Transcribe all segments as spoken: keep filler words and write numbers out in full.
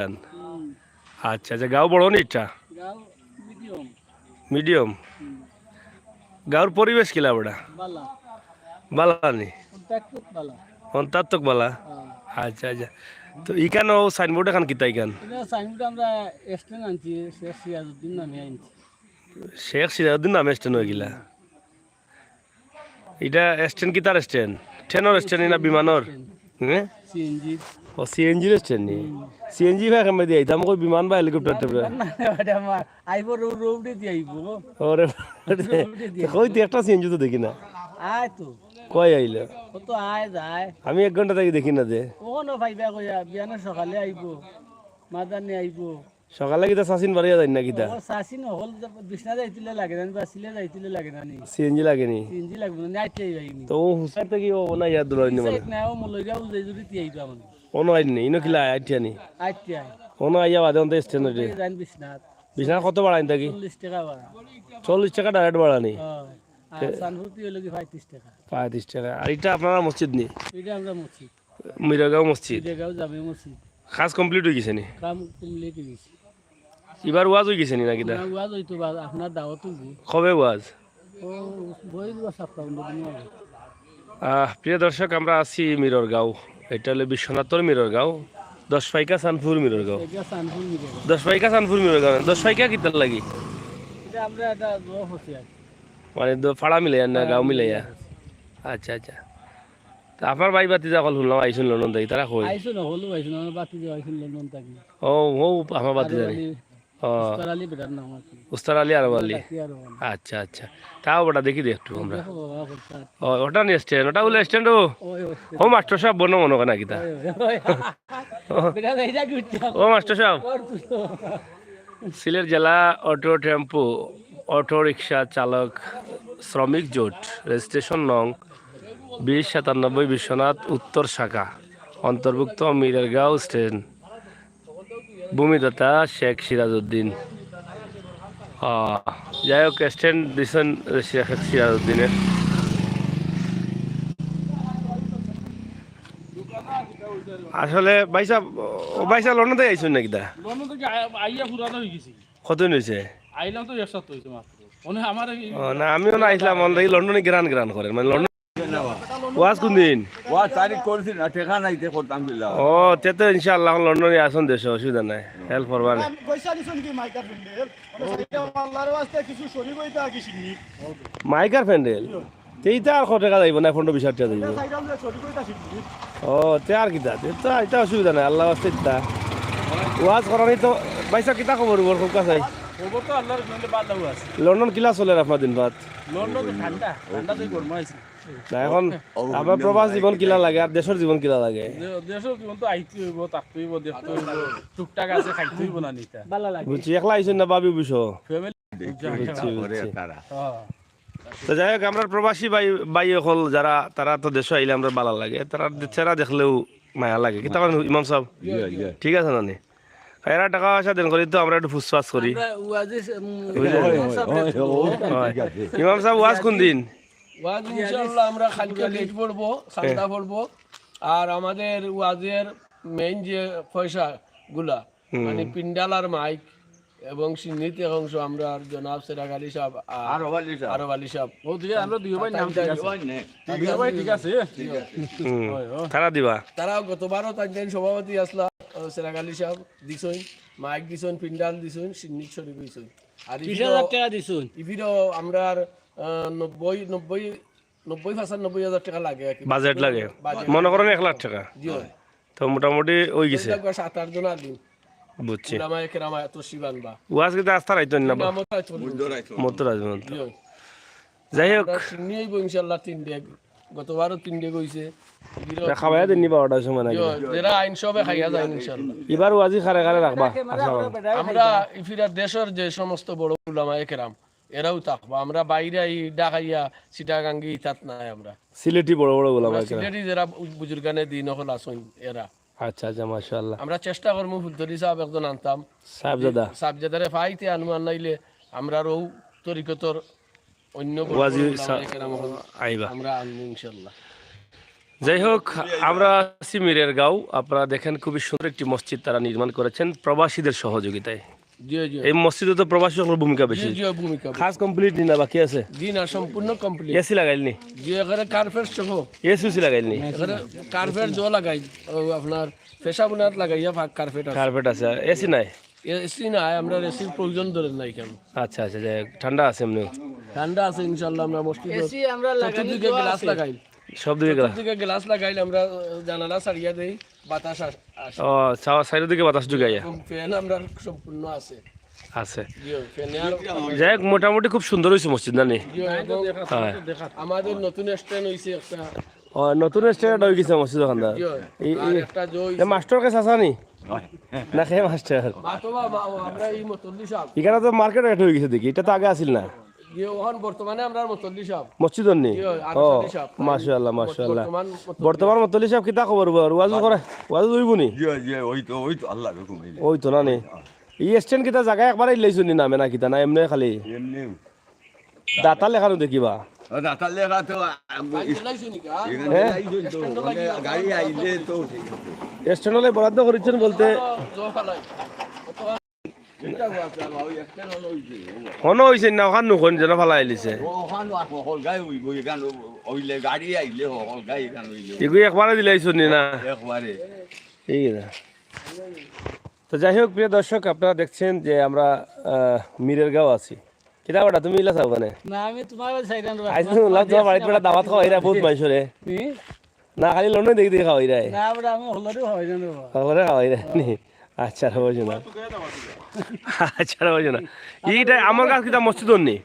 যান। হুম। আচ্ছা, আচ্ছা, গাঁও বড় নি ইটা? গাঁও মিডিয়াম। মিডিয়াম? হুম। গাঁওর পরিবেশ কিলা বেটা? বালা। বালা নি? অন্তাত্মক বালা। অন্তাত্মক বালা? হ্যাঁ। আচ্ছা, আচ্ছা। তো ইখানো সাইনবোর্ড এখান কিতা ইখান? ইখানো সাইনবোর্ড আমরা স্ট্যান্ড আনছি, শেখ সিরাজউদ্দিন নামে আনছি। শেখ সিরাজউদ্দিন নামে স্ট্যান্ড অইগেলা। ইটা স্ট্যান্ড কিতার স্ট্যান্ড? ট্রেনর স্ট্যান্ড না বিমানর? হ্যাঁ? সিএনজি। ও, সিএনজির স্ট্যান্ড নি? হুম। সিএনজি ভাই কেমনে দিয়া আইতাম? কই বিমান বা হেলিকপ্টার টেলিকপ্টার? না, না, ওটা আমার আইবো রো-, রোডে দিয়া আইবো। ওরে, রোডে দিয়া কই তো একটা সিএনজি তো দেখি না। আয় তো। কই আইলো? ও তো আয় যায়। আমি এক ঘন্টা থাকি দেখি না যে। ও না ভাই, বিয়া কইয়া, বিয়ানে সকালে আইবো, মাদানে আইবো। সকালে কিতা চাচিন বাড়িয়া যাইন না কিতা? ও, চাচিন হকল বিছনা যাইতিলে লাগে না, বাসিলে যাইতিলে লাগে না নি। সিএনজি লাগে নি? সিএনজি লাগবো না, আইতে আইবা নি। তো ও হুসাইন থাকি ও না ইয়া দুলাইন মানে? না, ও মলইগাঁও যাই যদি তিয়াইবা মানে। ও না আইন নি, ইনো কিলা আইটিয়া নি? আইতে আই। ও না আইয়া বাদে অন্তে স্ট্যান্ড অইতে। যাইন বিছনা। বিছনা কত ভাড়া ইন থাকি? চল্লিশ টাকা ভাড়া। চল্লিশ টাকা ডাইরেক্ট ভাড়া নি? হ্যাঁ। আর তে- সানফুতি হইলো কি পঁয়ত্রিশ টাকা। পঁয়ত্রিশ টাকা। আর ইটা আপনারা মসজিদ নি? ইটা আমরা মসজিদ। মিরগাঁও মসজিদ। মিরগাঁও জামে মসজিদ। কাজ কমপ্লিট অই গেছে নি? কাম কমপ্লিট অই গেছে। ইবার ওয়াজ অই গেছে নি না কিতা? না, ওয়াজ অইতো বা, আপনার দাওয়াত অইবো। কবে ওয়াজ? ও, বই দিবা সাপ্তাহ পনেরো দিন আগে। আহ, প্রিয় দর্শক, আমরা আছি মিররগাঁও। ইটা অইলো বিশ্বনাথর মিররগাঁও, দশ পাইকা সানফুর মিররগাঁও। এটা সানফুর মিররগাঁও। দশ পাইকা সানফুর মিররগাঁও, দশ পাইকা কিতার লাগি? ইটা আমরা একটা জোয়া হচ্ছে আর কি। মানে দ-, ফাড়া মিলাইয়া না, হ্যাঁ, গাঁও মিলাইয়া? মিলাইয়া। আচ্ছা, আচ্ছা। তা আপনার ভাই ভাতিজা অকল হুনলাম আইছইন লন্ডন থাকি, তারা কই? আইছইন না, হলো আইছইন, আমার ভাতিজা আইছইন লন্ডন থাকি। ও, ও, আমার ভাতিজা নি? আলী, ও। উস্তার আলী বেটার নাম আর কি। উস্তার আলী আরব আলী। ডাকি আরব আলী। আচ্ছা, আচ্ছা। তাও বেটা দেখি দে একটু আমরা। দেখো বাবা, অবস্থা। ও, ওটা নি স্ট্যান্ড, ওটা অইলো স্ট্যান্ড ও। ওই, ওই, ও মাস্টার সাব বনো মনো করে না কিতা? ওই, ওই, ওই। বেটা, এই যা ঘুরতে। ও মাস্টার সাব। ওর তো সিলেট জেলা অটো টেম্পো অটো রিক্সা চালক শ্রমিক জোট, রেজিস্ট্রেশন নং বিশ সাতানব্বই, বিশ্বনাথ উত্তর শাখা, অন্তর্ভুক্ত মিররগাঁও স্ট্যান্ড, ভূমিদাতা শেখ সিরাজউদ্দিন। আহ, যাই হোক, স্ট্যান্ড দিছইন শেখ সিরাজউদ্দিনের। আসলে ভাই সাব, ও ভাই সাব, লন্ডন থাকি আইছইন না কিতা? লন্ডন থাকি আই-, আইয়া পুরানা অই গেছি। কতদিন অইছে? আইলাম তো এক সপ্তাহ অইছে মাত্র। মানে আমার এই ও, না, আমিও না আইছলাম, আমরা এই লন্ডনে গ্রান গ্রান করের, মানে লন্ডন। ওয়াজ কুন দিন? ওয়াজ তারিখ করছি না, টেকা নাই, তে করতাম কিলা। ও, তে তো ইনশাআল্লাহ অখন লন্ডনে আছইন দেশো, অসুবিধা নাই, হেল্প করবা নি। আমি পয়সা দিছইন কি মাইকার প্যান্ডেল? মানে, আল্লাহর ওয়াস্তে কিছু শরিক অইতা কি শিখনি? মাইকার প্যান্ডেল? তে ইতা আর কত টেকা যাইবো না, পনেরো বিশ হাজার টেকা যাইবো। ও, তে আর কিতা? তে তো ইতা অসুবিধা নাই, আল্লাহর ওয়াস্তে ইতা। ওয়াজ করানি তো, ভাই সাব, কিতা খবর, খবর খুব কাছে? খবর তো আল্লাহর রহমতে ভালা আছে। লন্ডন কিলা চলের আপনার দিন রাত? লন্ডন তো ঠান্ডা, ঠান্ডা তো গরম আছে। না, অখন ও, ও, আপনার প্রবাস জীবন কিলা লাগে আর দেশর জীবন কিলা লাগে? দে-, দেশর জীবন তো আইতে অইবো, থাকতে অইবো, দেখতে অইবো, টুকটাক আছে, খাইতে অইবো না নিতা। ভালা লাগে। বুঝছি, একলা আইছইন না ভাবি অইবো? ফ্যামিলি। বুঝছি, বুঝছি। হ্যাঁ। তো যাই হোক, আমরার প্রবাসী ভাই, ভাই অকল যারা, তারা তো দেশো আইলে আমরার ভালা লাগে, তারার চেহারা দেখলেও মায়া লাগে। কিতা কইন ইমাম সাব? জি, জি। ঠিক আছে না নি? এরা টেকা পয়সা দেইন করি তো আমরা একটু ফুসফাস করি। আমরা ওয়াজে, উম, বুঝলেন? ইমাম সাব হয়, হয়, দেখবো। হয়, হয়। ঠিক আছে। ইমাম সাব, ওয়াজ কুন দিন? ওয়াজ ইনশাআল্লাহ আমরা কালকে লিস্ট পড়বো, চান্দা হ্যাঁ। পড়বো। আর আমাদের ওয়াজের মেইন যে পয়সাগুলা, হুম। মানে পিন্ডাল আর মাইক এবং সিন্নিত এক অংশ আমরার জনাব চেরাগ আলী সাব আর আরব আলী সাব। আরব আলী সাব। ও, দুইও, আমরা দুইও ভাই নাম ঠিক আছে। দুইও ভাই ঠিক আছে। ঠিক আছে। হুম। হয়, হয়। তারা দিবা? তারা গতবারও তাইন তাইন সভাপতি আছলা, আহ, চেরাগ আলী সাব দিছইন, মাইক দিছইন, পিন্ডাল দিছইন, সিন্নিত শরিক অইছইন। আর বিশ হাজার টেকা দিছইন। ইফিরও আমরার, আহ, নব্বই, নব্বই নব্বই পঁচানব্বই হাজার টেকা লাগে আর কি। বাজেট লাগে। বাজেট। মনো করইন এক লাখ টেকা। জি অয়। তো মোটামুটি অই গেছে। ওই লাগবে সাত আট জন আলিম। বুঝছি। উলামায়ে কেরাম আয়াত শিবান বা। ওয়াজ কিন্তু আস্তা রাইতো না বা? না, মতো রাইতো না। মতো রাইতো না। জি অয়। যাই হোক। আমরা সিন্নি অইবো ইনশাআল্লাহ তিন ডেগ। গতবারও তিন ডেগ অইছে। তা খাওয়াইয়া দেননি বারোটার সময় নাকি? জি অয়, যারা আইন সবে খাইয়া যাইন ইনশাআল্লাহ। ইবার ওয়াজি কারে কারে রাখবা? আশা করি। আমরা ইফিরা দেশর যে সমস্ত বড় উলামায়ে কেরাম, এরাও থাকবা। আমরা বাইরে এই ঢাকাইয়া, চিটাগাঙ্গি ইতাত নাই আমরা। সিলেটি বড় বড় উলামায়ে কেরাম। সিলেটি যারা বু-, বুজুর্গানে দিন অকল আছইন এরা। আচ্ছা, আচ্ছা, মাশাআল্লাহ। আমরা চেষ্টা করমু ফুলতলি সাব একজন আনতাম। সাহেবজাদা। সাহেবজাদারে পাইতে আনমু, আর নাইলে আমরার অউ তরিকতর অন্য বড় ওয়াজি বড় উলামায়ে কেরাম অকল আইবা। আমরা আনমু ইনশাআল্লাহ। যাই হোক, আমরা আছি মিরেরগাঁও। আপনারা দেখেন, খুবই সুন্দর একটি মসজিদ তারা নির্মাণ করেছেন প্রবাসীদের সহযোগিতায়। জি জি এই মসজিদে তো প্রবাসী সকলের ভূমিকা জি বেশি। জি ভূমিকা। কাজ কমপ্লিট নি না, বাকি আছে? জি না, সম্পূর্ণ কমপ্লিট। এসি লাগাইল নি? জি, এখানে কার্পেট সহ, এসি উসি লাগাইল নি? এখানে কার্পেট সহ লাগাই, ও আপনার পেশাব উনাত লাগাইয়া ফাঁক কার্পেট আছে। কার্পেট আছে, এসি নাই? এসি নাই, আমরা এসির প্রয়োজন ধরে নাই কেন? আচ্ছা আচ্ছা, যাই হোক, ঠান্ডা আছে এমনি। ঠান্ডা আছে ইনশাল্লাহ। আমরা মসজিদ এসি আমরা লাগানি চতুর্দিকে দোয়া গ্লাস আছে। লাগাই, সব দিকে গ্লাস। চতুর্দিকে গ্লাস লাগাইলে আমরা আহ, জানালা ছাড়িয়া দেই, বাতাস আস- আসে। ও, সা- সাইডের দিকে বাতাস ঢুকাইয়া এবং ফ্যান আমরা সম্পূর্ণ আছে। আছে। জি, ফ্যানে আর যাই হোক, মোটামুটি খুব সুন্দর হয়েছে মসজিদ, না নি? জি, এবং হ্যাঁ। আমাদের নতুন স্ট্যান্ড হইছে একটা। ও, নতুন স্ট্যান্ড হয়ে গেছে মসজিদ ওখানদার। জি, এই আর এই একটা জো এ মাস্টার কাছে আসা নি? না, কে মাস্টার? মাতবা মা-, ও, আমরা এই মতল্লি সাহেব। এখানে তো মার্কেট রেট হয়ে গেছে দেখি, এটা তো আগে আসিল না। জি, ওখান বর্তমানে আমরা মতল্লি সাহেব। মসজিদ নি? জি, আর ও, মতল্লি সাহেব। মাশাআল্লাহ, মাশাআল্লাহ। বর্তমান মতল্লি। বর্তমান মতল্লি সাহেব, কিতা খবর বর? ওয়াজ করে? ওয়াজ হইব নি? জি জি, ওই তো, ওই তো আল্লাহ হুকুম হইলে। ওই তো না নি? এই স্ট্যান্ড কিতা জায়গা একবার ইলাইছো নি নামে না কিতা, না এমনি খালি? এমনি দাতা লেখানো দেখিবা। দাতা লেখা তো আগ- গাড়ি চলাইছো নি কা? এখানে হ্যাঁ? আইছো তো, মানে গাড়ি আইলে তো ঠিক আছে। স্ট্যান্ড হলে বরাদ্দ করেছেন বলতে জো ফালাই। এটা আছে, আর ওই একটা হলো ওই যে, হনো হইছে না, ওখান নুকন যেন ফালাই লিছে। ওখান আর হকল গাই হইব, এখান হইলে গাড়ি আইলে হকল গাই এখান হইলে এগুলি একবারে দিলাইছো নি না? একবারে। ঠিক আছে। তো যাই হোক, প্রিয় দর্শক, আপনারা দেখছেন যে আমরা আহ, মিরেরগাঁও আছি। কিতা বেটা, তুমি ইলা চাও কেনে? না, আমি তোমার বাড়ি চাইলাম রে। আইজ তো লাগ তোমার বাড়িত বেটা দাওয়াত খাওয়াইরা বহুত মানুষরে। হুম? না, খালি লন্ডনে দেখি দেখি খাওয়াইরা। না, বেটা, আমি হলরে খাওয়াই না রে বাবা। হকলরে খাওয়াইরা নি? আচ্ছা, রে বুঝো না। আচ্ছা, রে বুঝো না। এইটা আমার গাছ কিতা মসজিদর নি?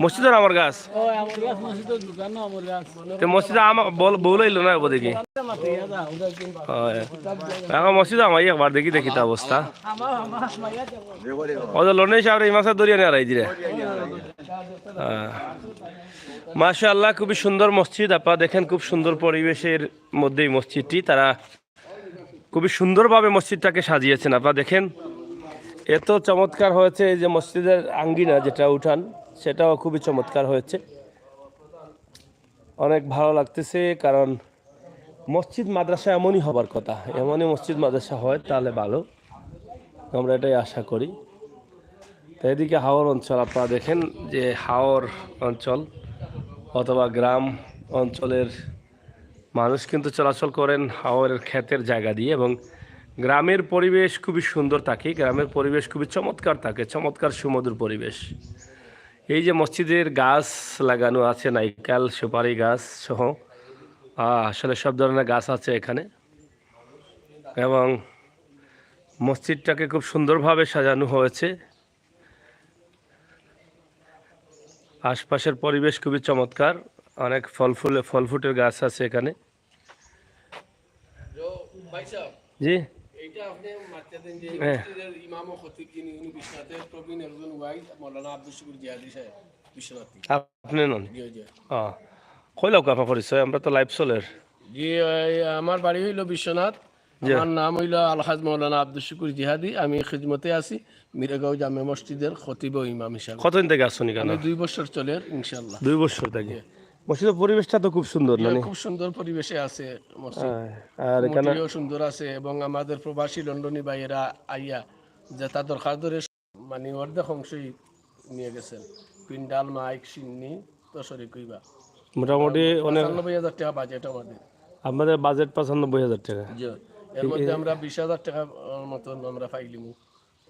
মসজিদর আমার গাছ। ও, আমার গাছ মসজিদর দোকান না, আমার গাছ। তে মসজিদে আমার বল বউল আইলো না, দেখি। মাতে ইয়া দা, ওদের দিন বাবা। হয়। এখন মসজিদে আমার একবার দেখি, দেখি তা অবস্থা। আমার, আমার, আমার ইয়া যাবো। ও যে লন্ডন সাহেব এই মাসে দরিয়া নিয়ে আড়াই দিলে। হ্যাঁ। মাশাআল্লাহ, খুবই সুন্দর মসজিদ। আপনারা দেখেন, খুব সুন্দর পরিবেশের মধ্যে এই মসজিদটি। তারা খুবই সুন্দরভাবে মসজিদটাকে সাজিয়েছেন। আপনারা দেখেন, এত চমৎকার হয়েছে এই যে মসজিদের আঙ্গিনা, যেটা উঠান, সেটাও খুবই চমৎকার হয়েছে। অনেক ভালো লাগতেছে, কারণ মসজিদ মাদ্রাসা এমনই হবার কথা। এমনই মসজিদ মাদ্রাসা হয়, তাহলে ভালো, আমরা এটাই আশা করি। তো এদিকে হাওর অঞ্চল, আপনারা দেখেন যে হাওর অঞ্চল অথবা গ্রাম অঞ্চলের মানুষ কিন্তু চলাচল করেন হাওরের ক্ষেতের জায়গা দিয়ে, এবং গ্রামের পরিবেশ খুবই সুন্দর থাকে, গ্রামের পরিবেশ খুবই চমৎকার থাকে, চমৎকার সুমধুর পরিবেশ। এই যে মসজিদের গাছ লাগানো আছে, নাইকাল, সুপারি গাছ সহ, আহ, আসলে সব ধরনের গাছ আছে এখানে, এবং মসজিদটাকে খুব সুন্দরভাবে সাজানো হয়েছে। আশপাশের পরিবেশ খুবই চমৎকার, অনেক ফল ফুলে, ফল ফুটের গাছ আছে এখানে। জো, ভাই সাহেব, জি। এইটা আপনি মারতে দেন যে হ্যাঁ। মসজিদের ইমাম ও খতিব যিনি, উনি বিশ্বনাথের প্রবীণ একজন ওয়াইজ মৌলানা আব্দুল শুকুর জিহাদি সাহেব, বিশ্বনাথ। আপনি নন? জি জি। ও, কইলাও আপনার পরিচয়, আমরা তো লাইভ চলের। জি, এই আমার বাড়ি হইল বিশ্বনাথ। জি। আমার নাম হইল আলহাজ মৌলানা আব্দুল শুকুর জিহাদি। আমি খিদমতে আছি মিরেগাঁও জামে মসজিদের খতিব ও ইমাম হিসাবে। কতদিন থেকে আসছেন এখানে? আমি দুই বছর চলের ইনশাল্লাহ। দুই বছর থেকে। মসজিদের পরিবেশটা তো খুব সুন্দর, না নি? খুব সুন্দর পরিবেশে আছে মসজিদ। হ্যাঁ, আর এখানে কমিটিও সুন্দর আছে এবং আমাদের প্রবাসী লন্ডনী ভাইয়েরা আইয়া যেটা দরকার ধরে, মানে, অর্ধেক অংশই নিয়ে গেছেন। পিন্ডাল, মাইক, সিন্নি তো শরিক হইবা। মোটামুটি অনেক পঁচানব্বই হাজার টাকা বাজেট আমাদের। আপনাদের বাজেট পঁচানব্বই হাজার টাকা। জি, এর মধ্যে আমরা বিশ হাজার টাকা মতন আমরা পাইলিমু,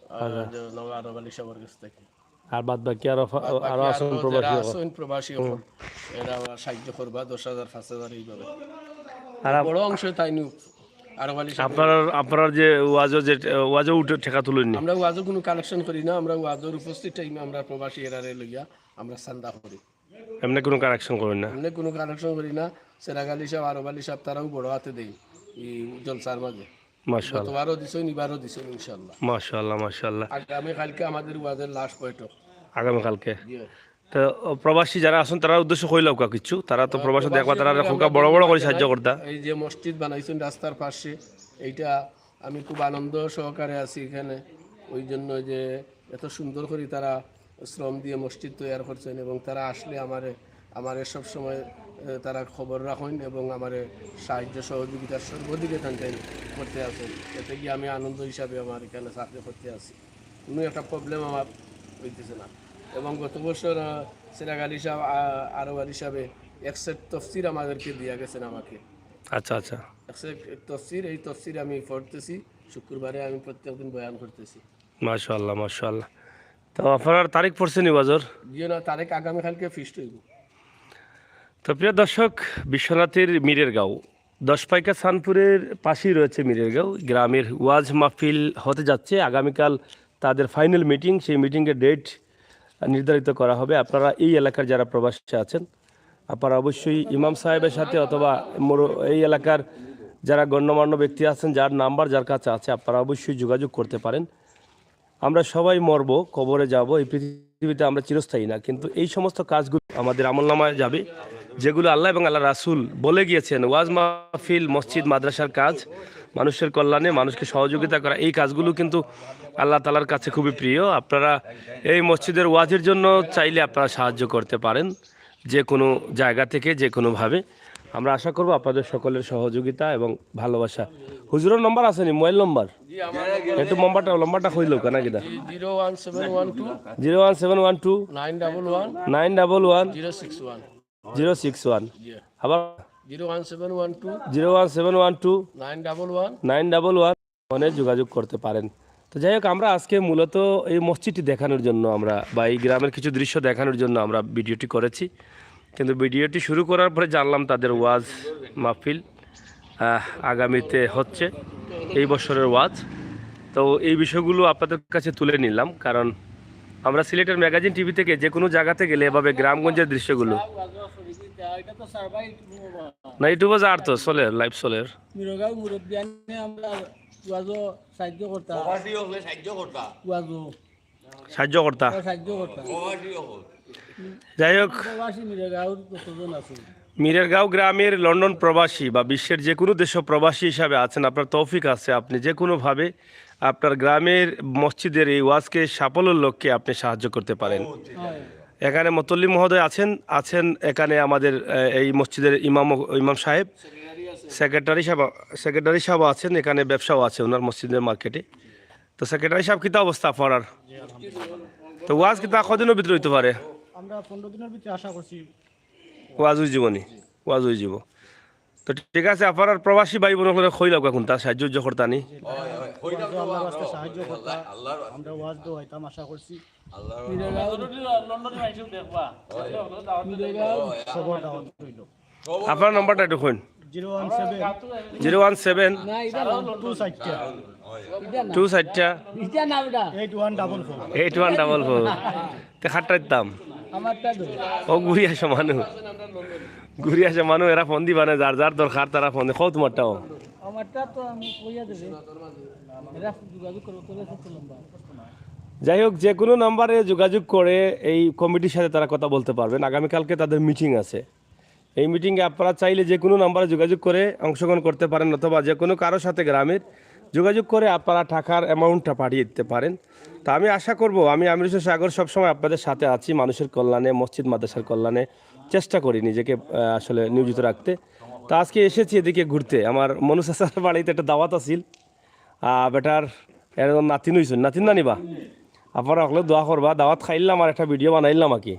আর যে নওয়াব আরব আলী সাহেবের কাছ থেকে। আর বাদ বাকি আরো ফা- আরো বাকি আছেন আরো প্রবাসী যারা সকল। আছেন প্রবাসী সকল, এরা সাহায্য করবা দশ হাজার, পাঁচ হাজার এইভাবে। আর আপ- বড় অংশ তাই নিউক আরব আলী সাহেব। আপনার আপনার যে ওয়াজও, যে ওয়াজও উঠে টাকা তুলেননি? আমরা ওয়াজও কোনো কালেকশন করি না, আমরা ওয়াজের উপস্থিত টাইমে আমরা প্রবাসী এরারে লইয়া আমরা চান্দা করি। এমনি কোনো কালেকশন করেন না? এমনি কোনো কালেকশন করি না। সেরাগ আলী সাহেব, আরব আলী সাহেব, তারাও বড় হাতে দেই এই জলসার মাঝে। মাশাআল্লাহ, গতবারও দিছেন, এবারও দিছেন ইনশাল্লাহ। মাশাআল্লাহ, মাশাআল্লাহ। আগামীকালকে আমাদের ওয়াজের লাস্ট বৈঠক। আগামীকালকে। জি। তো প্রবাসী যারা আছেন, তারা উদ্দেশ্য কইলাও কা কিছু, তারা তো প্রবাসী দেখবা, তারা খুব বড় বড় করে সাহায্য করতা। এই যে মসজিদ বানাইছেন রাস্তার পাশে, এইটা আমি খুব আনন্দ সহকারে আছি এখানে। ওই জন্য যে এত সুন্দর করে তারা শ্রম দিয়ে মসজিদ তৈরি করছেন এবং তারা আসলে আমারে আমারে সব সময় তারা খবর রাখইন এবং আমারে সাহায্য সহযোগিতার সর্বদিকে তানতাইন করতে আছেন। এতে কি আমি আনন্দ হিসাবে আমার এখানে চাকরি করতে আছি, কোনো একটা প্রবলেম আমার হইতেছে না। এবং গত বছর আহ, সেরাগ আলী সাহেব, আ- আরব আলী সাহেবে এক সেট তফসির আমাদেরকে দিয়া গেছেন আমাকে। আচ্ছা, আচ্ছা। এক সেট তফসির, এই তফসির আমি পড়তেছি, শুক্রবারে আমি প্রত্যেকদিন বয়ান করতেছি। মাশাআল্লাহ, মাশাআল্লাহ। তো আপনার তারিখ পড়ছে নি ওয়াজর? জি না, তারিখ আগামীকালকে ফিক্সড হইব। তো প্রিয় দর্শক, বিশ্বনাথের মীরের গাঁও, দশপাইকা সানপুরের পাশেই রয়েছে মীরের গাঁও। গ্রামের ওয়াজ মাহফিল হতে যাচ্ছে আগামীকাল, তাদের ফাইনাল মিটিং। সেই মিটিংয়ের ডেট নির্ধারিত করা হবে। আপনারা এই এলাকার যারা প্রবাসী আছেন, আপনারা অবশ্যই ইমাম সাহেবের সাথে অথবা মোর- এই এলাকার যারা গণ্যমান্য ব্যক্তি আছেন, যার নাম্বার যার কাছে আছে, আপনারা অবশ্যই যোগাযোগ করতে পারেন। আমরা সবাই মরব, কবরে যাব, এই পৃথিবীতে আমরা চিরস্থায়ী না, কিন্তু এই সমস্ত কাজগুলো আমাদের আমলনামায় যাবে, যেগুলো আল্লাহ এবং আল্লাহ রাসূল বলে গিয়েছেন। ওয়াজ মাহফিল, মসজিদ, মাদ্রাসার কাজ, মানুষের কল্যাণে, মানুষকে সহযোগিতা করা, এই কাজগুলো কিন্তু আল্লাহ তাআলার কাছে খুবই প্রিয়। আপনারা এই মসজিদের ওয়াজের জন্য চাইলে আপনারা সাহায্য করতে পারেন যে কোনো জায়গা থেকে, যে কোনোভাবে। আমরা আশা করব আপনাদের সকলের সহযোগিতা এবং ভালোবাসা। হুজুরর নাম্বার আছে নি, মোবাইল নাম্বার? একটু নাম্বারটা, নাম্বারটা কইলো কেন কিতা? Zero one seven one two Zero one seven one two nine double one nine double one zero six one. zero six one। জি। আবার Zero one seven one two Zero one seven one two nine double one. Nine double one ফোনে যোগাযোগ করতে পারেন। তো যাই হোক, আমরা আজকে মূলত এই মসজিদটি দেখানোর জন্য আমরা, বা এই গ্রামের কিছু দৃশ্য দেখানোর জন্য আমরা ভিডিওটি করেছি। কিন্তু ভিডিওটি শুরু করার পরে জানলাম তাদের ওয়াজ মাহফিল আহ, আগামীতে হচ্ছে, এই বছরের ওয়াজ। তো এই বিষয়গুলো আপনাদের কাছে তুলে নিলাম, কারণ আমরা সিলেটের ম্যাগাজিন টিভি থেকে যে কোনো জায়গাতে গেলে এভাবে গ্রামগঞ্জের দৃশ্যগুলো, না, ইউটিউবে যার তো চলে, লাইভ চলের। মিরগাঁও মুরব্বিয়ানে আমরা ওয়াজও সাহায্য করতা। প্রবাসী হলে সাহায্য করতা। ওয়াজও সাহায্য করতা। সাহায্য করতা। প্রবাসী হল। যাই হোক, প্রবাসী মিরগাঁওর কতজন আছে? মিরেরগাঁও গ্রামের লন্ডন প্রবাসী বা বিশ্বের যে কোনো দেশ প্রবাসী হিসাবে আছেন, আপনার তৌফিক আছে, আপনি যে কোনোভাবে আপনার গ্রামের মসজিদের এই ওয়াজকে সাফল্যের লক্ষ্যে আপনি সাহায্য করতে পারেন। হয়। এখানে মতল্লি মহোদয় আছেন, আছেন এখানে আমাদের আহ, এই মসজিদের ইমাম, ইমাম সাহেব, সেক্রেটারি সাহেব, সেক্রেটারি সাহেব আছেন, এখানে ব্যবসাও আছে ওনার মসজিদের মার্কেটে। তো সেক্রেটারি সাহেব, কিতা অবস্থা আপনার? তো ওয়াজ কিতা কদিনের ভিতরে হইতে পারে? আমরা পনেরো দিনের ভিতরে আশা করছি। ওয়াজ হয়ে জীবনী, ওয়াজ হয়ে যাব। তো ঠিক আছে, আপনার প্রবাসী ভাই বোন হলে কইলাম কোনটা সাহায্য উজ্জ করতানি। হয়, হয়। হইলাম তো আল্লাহর আমরা রাস্তায় সাহায্য করতা। আল্লাহর আমরা ওয়াজ দেওয়াইতাম আশা করছি। আল্লাহর মিরগাঁও, মিরগাঁও সবর দাওয়াত রইল। আপনার নাম্বারটা একটু কইন। Zero one seven zero one seven two চারটা টু চারটা eight one double four. Eight one double four. তে খাট্টাইতাম। আমারটা ধরো। ও ঘুরি আসে মানু, ঘুরি আসে মানু, এরা ফোন দিবা না, যার যার দরকার তারা ফোন দি। কও তোমারটাও। আমারটা তো আমি কইয়া দেবে। এরা যোগাযোগ করবো, তোদের সাথে লম্বা। যাই হোক, যে কোনো নাম্বারে যোগাযোগ করে এই কমিটির সাথে তারা কথা বলতে পারবেন। আগামীকালকে তাদের মিটিং আছে, এই মিটিংয়ে আপনারা চাইলে যে কোনো নাম্বারে যোগাযোগ করে অংশগ্রহণ করতে পারেন, অথবা যে কোনো কারোর সাথে গ্রামের যোগাযোগ করে আপনারা টাকার অ্যামাউন্টটা পাঠিয়ে দিতে পারেন। তা আমি আশা করব, আমি আমির হোসেন সাগর সবসময় আপনাদের সাথে আছি, মানুষের কল্যাণে, মসজিদ মাদ্রাসার কল্যাণে চেষ্টা করি নিজেকে আহ, আসলে নিয়োজিত রাখতে। তা আজকে এসেছি এদিকে ঘুরতে, আমার মনু চাচার বাড়িতে একটা দাওয়াত আছিল। আহ, বেটার এরকম নাতিন হইছইন, নাতিন নানিবা, আপনারা হকলে দোয়া করবা, দাওয়াত খাইলাম আর একটা ভিডিও বানাইলাম আর কি।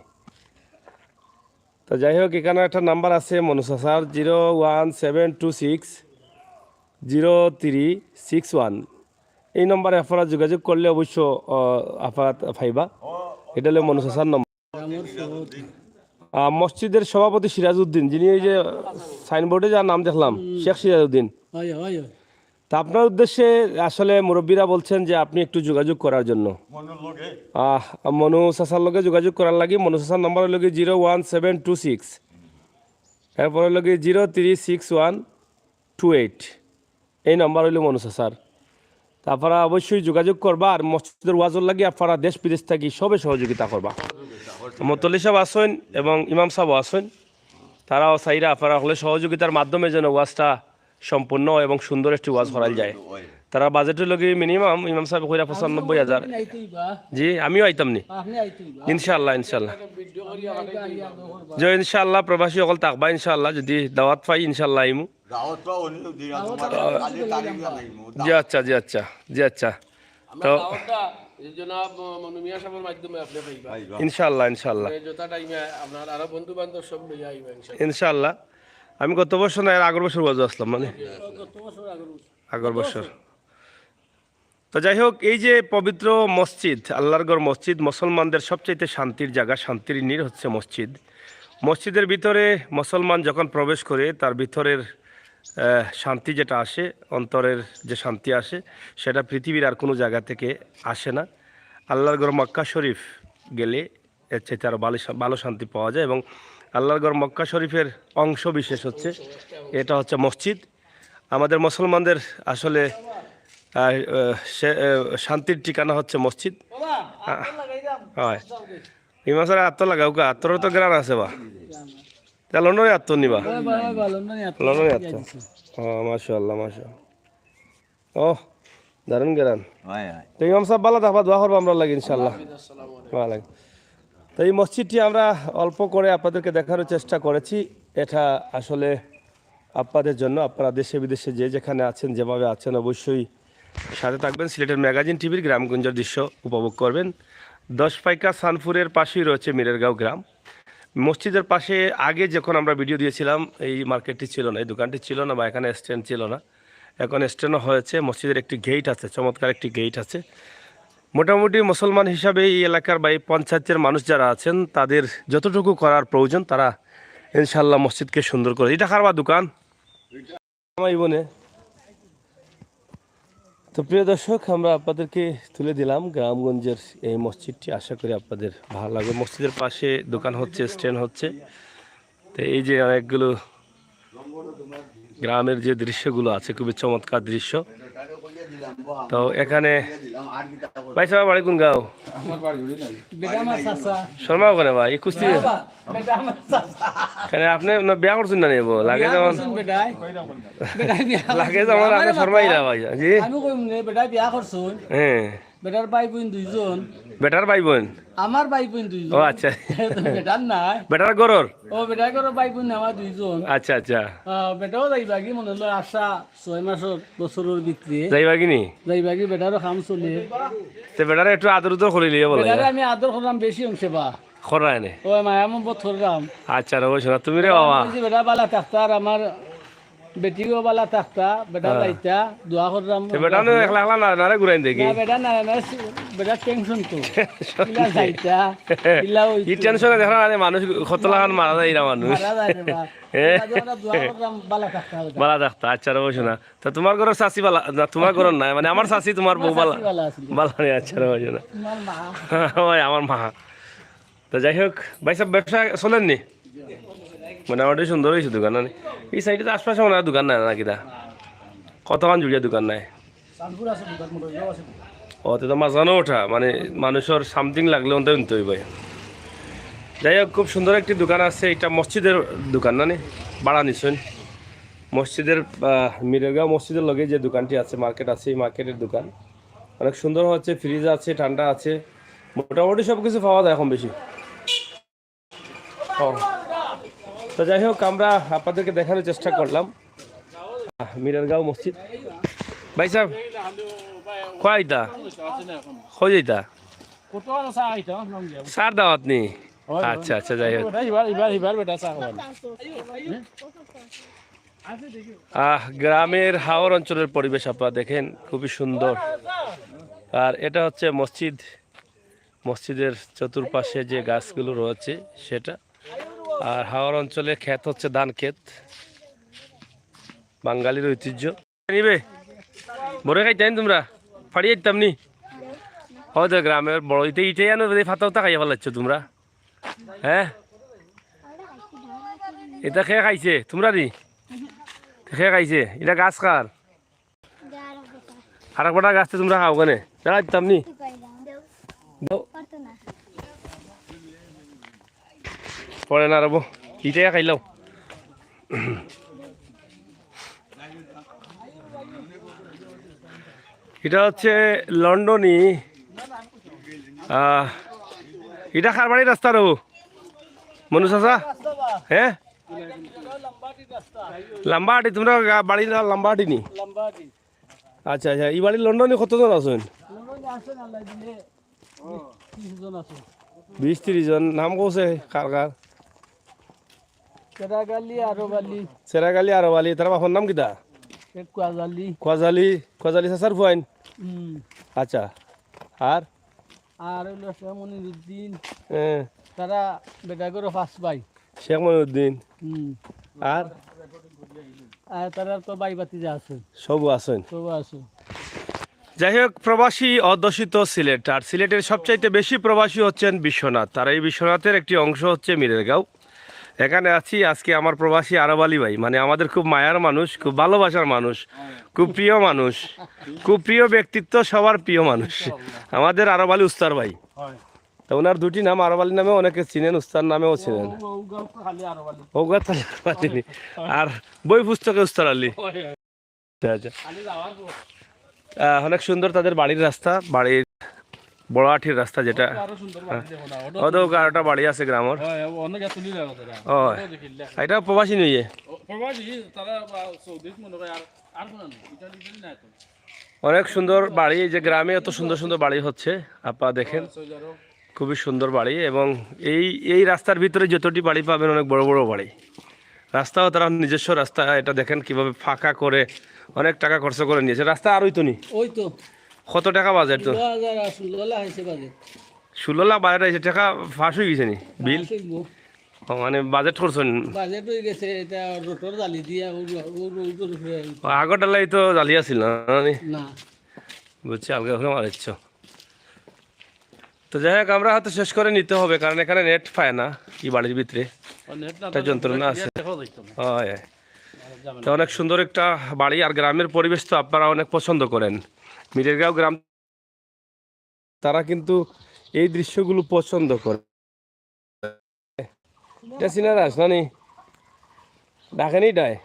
তো যাই হোক, এখানে একটা নাম্বার আছে মনু চাচার, zero one seven two six zero three six one. এই নম্বরে আপনারা যোগাযোগ করলে অবশ্য আহ, আপনারা পাইবা। এটা হলো মনু চাচার নম্বর। আহ, মসজিদের সভাপতি সিরাজউদ্দিন, যিনি এই যে সাইনবোর্ডে যার নাম দেখলাম, শেখ সিরাজউদ্দিন। হয়, হয়, হয়। তা আপনার উদ্দেশ্যে আসলে মুরব্বীরা বলছেন যে আপনি একটু যোগাযোগ করার জন্য। আহ, মনু চাচার লগে যোগাযোগ করার লাগি, মনু চাচার নম্বর হলো কি zero one seven two six, এরপর হলো কি zero three six one two eight. এই নাম্বার হইল মনু চাচার। তা আপনারা অবশ্যই যোগাযোগ করবা, আর মসজিদের ওয়াজর লাগি আপনারা দেশ বিদেশ থাকি সবে সহযোগিতা করবা। মতল্লি সাহেব আছেন এবং ইমাম সাহেব আছেন, তারাও চাইরা আপনারা হকলে সহযোগিতার মাধ্যমে যেন ওয়াজটা সম্পূর্ণ এবং সুন্দর একটি ওয়াজ করাইল যায়। তারার বাজেট অইলো গি মিনিমাম, ইমাম সাবে কইরা পঁচানব্বই হাজার। জি, আমিও আইতাম নি। ইনশাআল্লাহ, ইনশাআল্লাহ। জি, ইনশাআল্লাহ, প্রবাসী অকল থাকবা ইনশাআল্লাহ, যদি দাওয়াত পাই ইনশাআল্লাহ আইমু। জি আচ্ছা, জি আচ্ছা, জি আচ্ছা। তো দাওয়াতটা জনাব মনু মিয়া সাহেবের মাধ্যমে আপনি পাইবা। ইনশাআল্লাহ, ইনশাআল্লাহ। মানে যথা টাইমে আপনার আরো বন্ধু বান্ধব সব লইয়া আইবা ইনশাআল্লাহ। ইনশাআল্লাহ। আমি গত বছর না, এর আগর বছর ওয়াজো আসলাম, মানে। গত বছর, আগর বছর। আগর বছর। তো যাই হোক, এই যে পবিত্র মসজিদ, আল্লাহর ঘর মসজিদ, মুসলমানদের সবচাইতে শান্তির জায়গা, শান্তির নীড় হচ্ছে মসজিদ। মসজিদের ভিতরে মুসলমান যখন প্রবেশ করে, তার ভিতরের, আহ, শান্তি যেটা আসে, অন্তরের যে শান্তি আসে, সেটা পৃথিবীর আর কোনো জায়গা থেকে আসে না। আল্লাহর ঘর মক্কা শরীফ গেলে এর চাইতে আরও ভালো শা-, ভালো শান্তি পাওয়া যায়। এবং আল্লাহর ঘর মক্কা শরীফের অংশ বিশেষ হচ্ছে, এটা হচ্ছে মসজিদ। আমাদের মুসলমানদের আসলে, আহ, আহ, সে, আহ, শান্তির ঠিকানা হচ্ছে মসজিদ। আহ, হয়। ইমাম সাহেব, আত্ম লাগাও কা? আত্মর তো গ্রান আছে বা? তা লন্ডনে আত্ম নিবা? লন্ডনে আত্ম। ও, মাশাআল্লাহ, মাশাআল্লাহ। ও, দারুণ গ্রান। তো ইমাম সাহেব, ভালা থাকবা, দোয়া করবা আমরার লাগি, ইনশাআল্লাহ। ওয়ালাইকুম। তো এই মসজিদটি আমরা অল্প করে আপনাদেরকে দেখানোর চেষ্টা করেছি। এটা আসলে আপনাদের জন্য, আপনারা দেশে বিদেশে যে যেখানে আছেন, যেভাবে আছেন, অবশ্যই সাথে থাকবেন। সিলেটের ম্যাগাজিন টিভির গ্রামগঞ্জের দৃশ্য উপভোগ করবেন। দশ পাইকা সানপুরের পাশেই রয়েছে মিরেরগাঁও গ্রাম। মসজিদের পাশে আগে যখন আমরা ভিডিও দিয়েছিলাম, এই মার্কেটটি ছিল না, এই দোকানটি ছিল না বা এখানে স্ট্যান্ড ছিল না। এখন স্ট্যান্ডও হয়েছে। মসজিদের একটি গেট আছে, চমৎকার একটি গেট আছে। মোটামুটি মুসলমান হিসাবে এই এলাকার বা এই পঞ্চায়েতের মানুষ যারা আছেন, তাদের যতটুকু করার প্রয়োজন, তারা ইনশাআল্লাহ মসজিদকে সুন্দর করে। এটা কারবা দোকান? আমার জীবনে। তো প্রিয় দর্শক, আমরা আপনাদেরকে তুলে দিলাম গ্রামগঞ্জের এই মসজিদটি। আশা করি আপনাদের ভালো লাগবে। মসজিদের পাশে দোকান হচ্ছে, স্ট্যান্ড হচ্ছে। তো এই যে অনেকগুলো গ্রামের যে দৃশ্যগুলো আছে, খুবই চমৎকার দৃশ্য। তো এখানে, ভাই সাহেব, বাড়ি কোন গাঁও? শর্মা ওখানে ভাই, এই কুস্তি। কেন আপনি না বিয়া করছেন না নিব? লাগে যেমন, লাগে যেমন আপনি শর্মাই না ভাই। জি। আমি কইম নে, বেটা বিয়া করছুন। হ্যাঁ। বেটার ভাই বোন দুইজন। বেটার ভাই বোন? আমার ভাই বোন দুইজন। ও আচ্ছা। বেটার নাই। বেটার ঘরর? ও, বেটার ঘরর ভাই বোন আমার দুইজন। আচ্ছা, আচ্ছা। আহ, বেটাও যাইবাগি মনে হলো আশা ছয় মাসর বছরর ভিতরে। যাইবাগি নি? যাইবাগি, বেটারও কাম চলে। তে বেটারে একটু আদর উদর করিলিও বলে। বেটারে আমি আদর করলাম বেশি অংশে বা। করা এনে? ও, মায়া মহব্বত করলাম। আচ্ছা, রে, বুঝছো না, তুমি রে বাবা। বেটা বালা থাকতা আর আমার বেটিও বালা থাকতা, বেটা যাইতা, দোয়া করলাম। তে বেটা নু একলা একলা না, নারে ঘুরাইন দেখি। না, বেটা না, না, বেটা টেনশন তো। ইলা যাইতা, ইলা ওই ই টেনশনে দেখো না, আরে মানুষ কত লাখান মারা যায় এরা মানুষ। মারা যায় রে বা। এ? এরা যে আমরা দোয়া করলাম, বালা থাকতা বেটা। বালা থাকতা, আচ্ছা রে, বুঝছো না। তা তোমার ঘরর চাচি বালা, না, তোমার ঘরর নাই, মানে আমার চাচি তোমার বউ আমার বালা। চাচি বালা আছিল। বালা নেই, আচ্ছা রে, বুঝছো না। তোমার মা। ওই আমার মা। তো যাই হোক, ভাই সাহেব, ব্যবসা চলেননি? মোটামুটি সুন্দর হয়েছে দোকান, না? এই সাইডে তো আশপাশে মনে হয় দোকান নাই না, কিতা? কতক্ষণ জুড়িয়া দোকান নাই? ও, তো, তো মাঝখানে ওঠা, মানে, মানুষের সামথিং লাগলে ওনটা কিনতে হইবে। যাই হোক, খুব সুন্দর একটি দোকান আছে, এটা মসজিদের দোকান, না নি? ভাড়া নিছেন। মসজিদের, আহ, মিরেরগাঁও মসজিদের লগে যে দোকানটি আছে, মার্কেট আছে, এই মার্কেটের দোকান। অনেক সুন্দর হচ্ছে, ফ্রিজ আছে, ঠান্ডা আছে, মোটামুটি সব কিছু পাওয়া যায় কম বেশি। ও। তো যাই হোক, আমরা আপনাদেরকে দেখানোর চেষ্টা করলাম, আহ, মিরেরগাঁও মসজিদ। ভাই সাহেব, কয়টা? কই যাইতা? স্যার দাওয়াত নি? আচ্ছা, আচ্ছা, যাই হোক। আহ, গ্রামের হাওর অঞ্চলের পরিবেশ আপনারা দেখেন, খুবই সুন্দর। আর এটা হচ্ছে মসজিদ, মসজিদের চতুর্পাশে যে গাছগুলো রয়েছে সেটা। আর হাওর অঞ্চলে ক্ষেত হচ্ছে ধান ক্ষেত, বাঙালির ঐতিহ্য। নিবে? বড় খাইতাম তোমরা? ফাড়িয়ে দিতাম নি? হয়তো গ্রামের বড় ইতে ইটে আনো, এই ফাতা উতা খাইয়া ফেলাচ্ছ তোমরা। হ্যাঁ? এটা খে খাইছে? তোমরা নি? খে খাইছে? এটা গাছ কার? আর এক বটা গাছ তো তোমরা খাও কেনে? দাঁড়া দিতাম নি? দাও। পরে না রবো। ইটাই খাইলাও। এটা হচ্ছে লন্ডনি। আহ, এটা কার বাড়ির রাস্তা রে? মনু চাচা? হ্যাঁ, লাম্বাহাটি। তোমরা গা-, বাড়ি না লাম্বাহাটি নি? আচ্ছা, আচ্ছা। এই বাড়ির লন্ডনি কতজন আছেন? বিশ তিরিশ জন। নাম কওছে কার কার? সেরাগালি, আরব আলী। সেরাগালি, আরব আলী। তার বাপর নাম কিতা? শেখ কোয়াজ আলী। কোয়াজ আলী, কোয়াজ আলী চাচার ফুয়াইন? হুম। আচ্ছা। আর? আর হইলো শেখ মনিরুদ্দিন। হ্যাঁ। তারা বেটাগরো পাঁচ ভাই। শেখ মনিরুদ্দিন। হুম। আর? আর তারা তো ভাই ভাতিজা আছে। সবও আছেন। সবও আছে। যাই হোক, প্রবাসী অধ্যুষিত সিলেট, আর সিলেটের সবচাইতে বেশি প্রবাসী হচ্ছেন বিশ্বনাথ। আর এই বিশ্বনাথের একটি অংশ হচ্ছে মিরেরগাঁও। এখানে আছি আজকে আমার প্রবাসী আরব আলী ভাই, মানে আমাদের খুব মায়ার মানুষ, খুব ভালোবাসার মানুষ, খুব প্রিয় মানুষ, খুব প্রিয় ব্যক্তিত্ব, সবার প্রিয় মানুষ, আমাদের আরব আলী উস্তার ভাই। তো ওনার দুটি নাম, আরব আলী নামে অনেকে চিনেন, উস্তার নামেও চিনেন। ও, ও, ও, খালি আরব আলী। ও, খালি আরব আলী নি। আর বই পুস্তকে উস্তার আলী। আচ্ছা, আচ্ছা। আহ, অনেক সুন্দর তাদের বাড়ির রাস্তা, বাড়ির বড় আটির রাস্তা যেটা। আরো সুন্দর বাড়ি, দেখো না, ওটা অত আরোটা বাড়ি আছে গ্রামর। অনেক এত লীলা আছে। ও, এটা প্রবাসী নইয়ে? প্রবাসী, তারা সৌদিত মনে হয়। আর আর কোনো নেই, ইটালি নাই তো। অনেক সুন্দর বাড়ি, এই যে গ্রামে এত সুন্দর সুন্দর বাড়ি হচ্ছে, আপনারা দেখেন। খুবই সুন্দর বাড়ি। এবং এই এই রাস্তার ভিতরে যতটি বাড়ি পাবেন, অনেক বড় বড় বাড়ি। রাস্তাও তারা নিজস্ব রাস্তা, এটা দেখেন কিভাবে ফাঁকা করে, অনেক টাকা খরচ করে নিয়েছে। রাস্তা আর হইতো নি? ওই তো। কত টাকা বাজেট তো? ষোলো হাজার আর ষোলো লাখ হয়েছে বাজেট। ষোলো লাখ বাজেট হয়েছে, টাকা পাস হয়ে গেছে নি বিল? পাস হইবো। ও, মানে বাজেট করছেন? বাজেট হয়ে গেছে, এটা রোটর জালি দিয়া, ও, ও, ও, ও, ও, ও। ও, আগর ডালাই তো জালি আছিল না, না নি? না। বুঝছি, আলগা করে মারিচ্ছ। তো যাই হোক, আমরা হয়তো শেষ করে নিতে হবে, কারণ এখানে নেট পায় না এই বাড়ির ভিতরে। ও, নেট না একটা থাকলে যন্ত্রণা এটা আছে। দেখা যাইতো না। হয়। আর যাবে তো না। অনেক সুন্দর একটা বাড়ি, আর গ্রামের পরিবেশ তো আপনারা অনেক পছন্দ করেন। মিরেরগাঁও গ্রাম, তারা কিন্তু এই দৃশ্যগুলো পছন্দ করে। এটা সিনারাস নানি? ডাকেনি ডায়?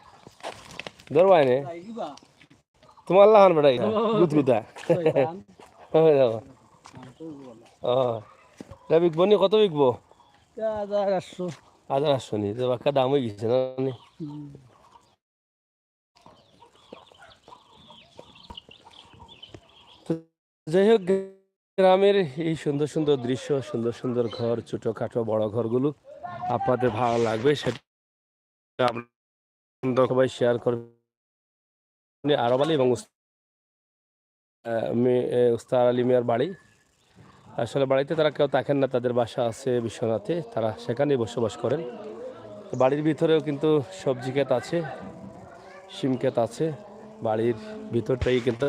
ধরবায় নে? তোমার লাখান বেটাই না, গুদগুদা। ও, এটা বিকবো নি? কত বিকবো? হাজার আটশো। হাজার আটশো নি? তো বাক্কা দাম হয়ে গেছে না নি? তো যাই হোক, গ্রামের এই সুন্দর সুন্দর দৃশ্য, সুন্দর সুন্দর ঘর, ছোটখাটো বড় ঘরগুলো আপনাদের ভালো লাগবে, সেটা আপনারা সবাই শেয়ার করবেন। আরব আলী এবং উস-, আহ, মি-, এ, উস্তাদ আলী মিয়ার বাড়ি। আসলে বাড়িতে তারা কেউ থাকেন না, তাদের বাসা আছে বিশ্বনাথে, তারা সেখানেই বসবাস করেন। তো বাড়ির ভিতরেও কিন্তু সবজি ক্ষেত আছে, শিম ক্ষেত আছে, বাড়ির ভিতরটাই কিন্তু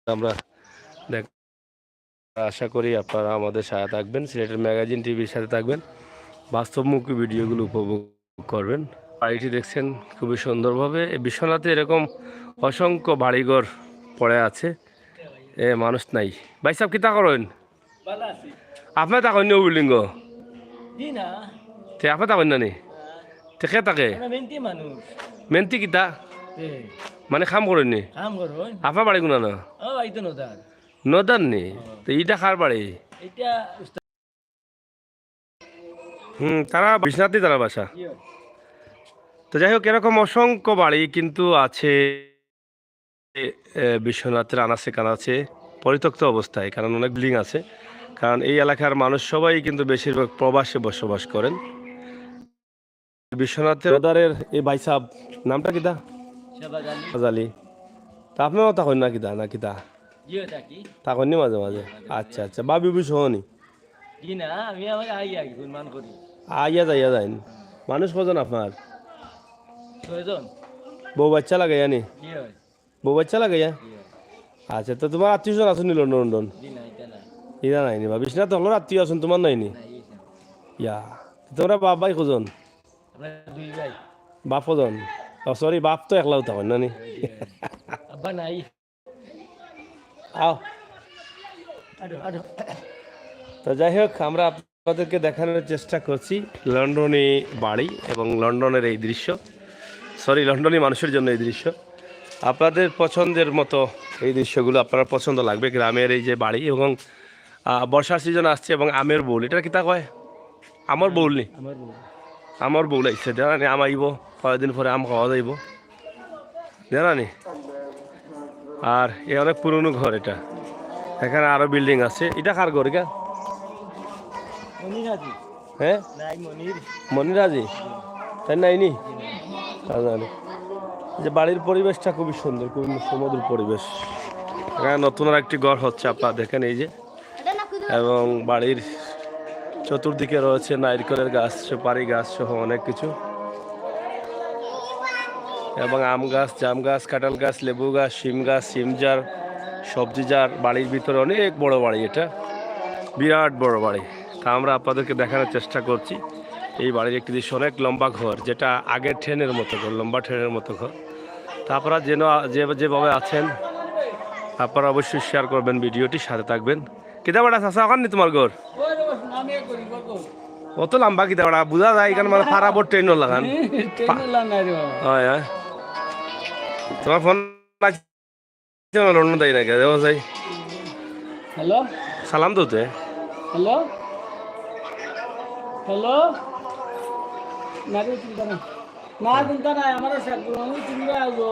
আমরা দেখ-, আশা করি আপনারা আমাদের সাথে থাকবেন, সিলেটের ম্যাগাজিন টিভির সাথে থাকবেন, বাস্তবমুখী ভিডিওগুলো উপভোগ করবেন। বাড়িটি দেখছেন খুবই সুন্দরভাবে। এই বিশ্বনাথে এরকম অসংখ্য বাড়িঘর পড়ে আছে, এ মানুষ নাই। ভাই সাহেব, কিতা করেন? ভালা আছি। আপনে থাকইন নি অউ বিল্ডিংও? জি না। তে আপনে থাকইন না নি? না। তে কে থাকে? আমরা মেন্তি মানুষ। মেন্তি কিতা? এ। মানে কাম করইন নি? কাম করইন। আপনার বাড়ি কুনানো? আমার বাড়ি তো নদার। নদার নি? হ্যাঁ। তে ইটা কার বাড়ি? ইটা উস্তাদ। হুম, তারা বিশ্বনাথেই তারা বাসা। জি। তো যাই হোক, এরকম অসংখ্য বাড়ি কিন্তু আছে। এ, বিশ্বনাথের আনাচে কানাচে পরিত্যক্ত অবস্থায়, কারণ অনেক বিল্ডিং আছে, কারণ এই এলাকার মানুষ সবাই কিন্তু বেশিরভাগ প্রবাসে বসবাস করেন। বিশ্বনাথের নদারের এই ভাই সাহেব, নামটা কিতা? শাহবাজ আলী। শাহবাজ আলী। তা আপনেও থাকইন না কিতা, না কিতা? জি, থাকি। থাকইন নি মাঝে মাঝে? আচ্ছা, আচ্ছা। ভাবি বউ সহ নি? জি না, আমি আমার আই আই গুণমান করি। আইয়া যাইয়া যাইন। মানুষ কয়জন আপনার? ছয়জন। বউ বাচ্চা লাগাইয়া নি? জি হয়। বউ বাচ্চা লাগাইয়া? জি হয়। আচ্ছা, তো তোমার আত্মীয় স্বজন আছইন নি লন্ডন, লন্ডন? জি না, এটা না। ইরা নাই নি বা? বিশ্বনাথ হকলর আত্মীয় আছইন, তোমার নাই নি? না, এই না। ইয়া। তো তোমরা বাপ ভাই কয়জন? আমরা দুই ভাই। বাপ কয়জন? ও, সরি, বাপ তো একলাউ থাকইন না নি? জি হয়। আব্বা নাই। আও। আরো, আরো। তো যাই হোক, আমরা আপনাদেরকে দেখানোর চেষ্টা করছি লন্ডনি বাড়ি এবং লন্ডনের এই দৃশ্য। সরি, লন্ডনি মানুষের জন্য এই দৃশ্য। আপনাদের পছন্দের মতো এই দৃশ্যগুলো আপনার পছন্দ লাগবে। গ্রামের এই যে বাড়ি এবং, আহ, বর্ষার সিজন আসছে এবং আমের বোল, এটা কিতা কয়? আমের বোল নি? আমার বউ। আমের বোল আইছে, জানা নি, আম আইব, কয়েকদিন পরে আম খাওয়া যাইব, জানা নি? আর এ অনেক পুরনো ঘর এটা, এখানে আরো বিল্ডিং আছে। এটা কার ঘর এটা? মনিরাজি। হ্যাঁ, নাই মনির। মনিরাজি, তাই নাই নি? তা জানি। যে বাড়ির পরিবেশটা খুবই সুন্দর, খুবই সুমধুর পরিবেশ। এখানে নতুন আর একটি ঘর হচ্ছে, আপনারা দেখেন এই যে, এবং বাড়ির চতুর্দিকে রয়েছে নারকেলের গাছ, সুপারি গাছ সহ অনেক কিছু, এবং আম গাছ, জাম গাছ, কাঁঠাল গাছ, লেবু গাছ, শিম গাছ, শিম জার, সবজি জার। বাড়ির ভিতরে অনেক বড় বাড়ি, এটা বিরাট বড় বাড়ি। তা আমরা আপনাদেরকে দেখানোর চেষ্টা করছি এই বাড়ির একটি দৃশ্য। অনেক লম্বা ঘর, যেটা আগের ট্রেনের মতো ঘর, লম্বা ট্রেনের মতো ঘর। তা আপনারা যেন, যে যেভাবে আছেন, আপনারা অবশ্যই শেয়ার করবেন ভিডিওটি, সাথে থাকবেন। কিতা বেটা চাচা, ওখান নি তোমার ঘর? অত লম্বা কিতা বেটা, বুঝা যায় এখানে মানে ফারা বড় ট্রেন লাগান। ট্রেন লাগান রে বাবা। হয়, হয়। তোমার ফোন আছে না, লন্ডন দেয় না কেন? দেখো যাই। হ্যালো? সালাম তো তে। হ্যালো? হ্যালো? না রে, চিন্তা না। না, চিন্তা নাই, আমার সাথে আমি চিন্তা আসবো।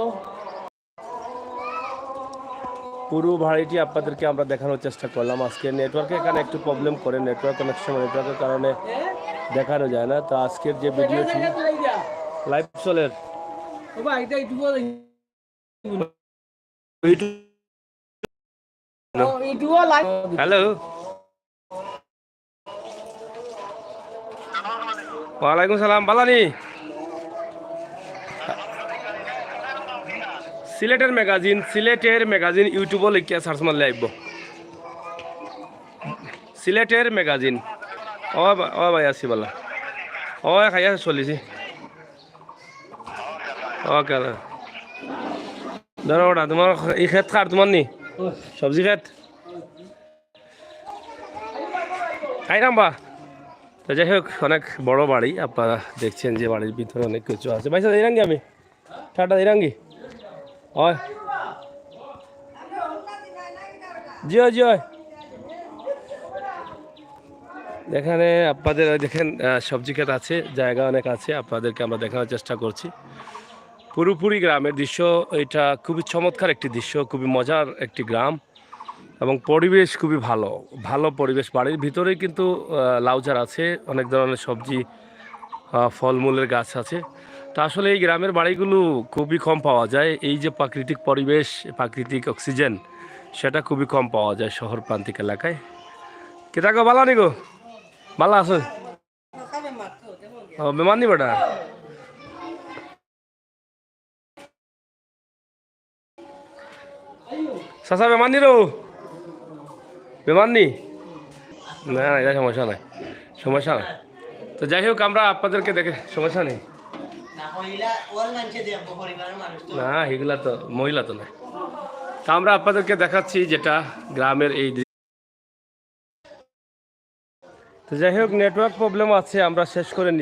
পুরো বাড়িটি আপনাদেরকে আমরা দেখানোর চেষ্টা করলাম। আজকে নেটওয়ার্কে এখানে একটু প্রবলেম করে, নেটওয়ার্ক অনেক সময় নেটওয়ার্কের কারণে দেখানো যায় না। তো আজকের যে ভিডিওটি লাইভ চলের, ও ভাই, এটা একটু বলে। হ্যালো। ওয়ালাইকুম সালাম, বালা নি? সিলেটের ম্যাগাজিন, সিলেটের ম্যাগাজিন YouTube-ও লিখিয়া সার্চ মারলে আইব। সিলেটের ম্যাগাজিন। ও বা-, ও ভাই, আছি বালা। ও, খাইয়া চলিছি। ওকে, ধরো ওটা, তোমার এই খেত কার, তোমার নি? সবজি খেত? আইরাম বা? তো যাই হোক, অনেক বড় বাড়ি, আপনারা দেখছেন যে বাড়ির ভিতরে অনেক কিছু আছে। ভাই সাহেব, এরাঙ্গি আমি? টাটা, এরাঙ্গি? হয়। জি হয়, জি হয়। এখানে আপনাদের ওই দেখেন, আহ, সবজি খেত আছে, জায়গা অনেক আছে, আপনাদেরকে আমরা দেখানোর চেষ্টা করছি। পুরোপুরি গ্রামের দৃশ্য, এটা খুবই চমৎকার একটি দৃশ্য, খুবই মজার একটি গ্রাম এবং পরিবেশ খুবই ভালো, ভালো পরিবেশ। বাড়ির ভিতরেই কিন্তু, আহ, লাউ চারা আছে, অনেক ধরনের সবজি, আহ, ফলমূলের গাছ আছে। তা আসলে এই গ্রামের বাড়িগুলো খুবই কম পাওয়া যায়। এই যে প্রাকৃতিক পরিবেশ, প্রাকৃতিক অক্সিজেন, সেটা খুবই কম পাওয়া যায় শহর প্রান্তিক এলাকায়। কিতা গো, বালা নি গো? বালা আছো? ও, বেমার নি বেটা? চাচা, বেমার নি রো? বেমার নি? না, না, এটা সমস্যা নাই, সমস্যা নাই। তো যাই হোক, আমরা আপনাদেরকে দেখে, সমস্যা নেই। না, মহিলা, ওর মানছে যে পরিবারের মানুষ তো। না, এগুলা তো মহিলা তো না। তা আমরা আপনাদেরকে দেখাচ্ছি যেটা গ্রামের এই দৃ-, তো যাই হোক, নেটওয়ার্ক প্রবলেম আছে, আমরা শেষ করে নিচ্ছি।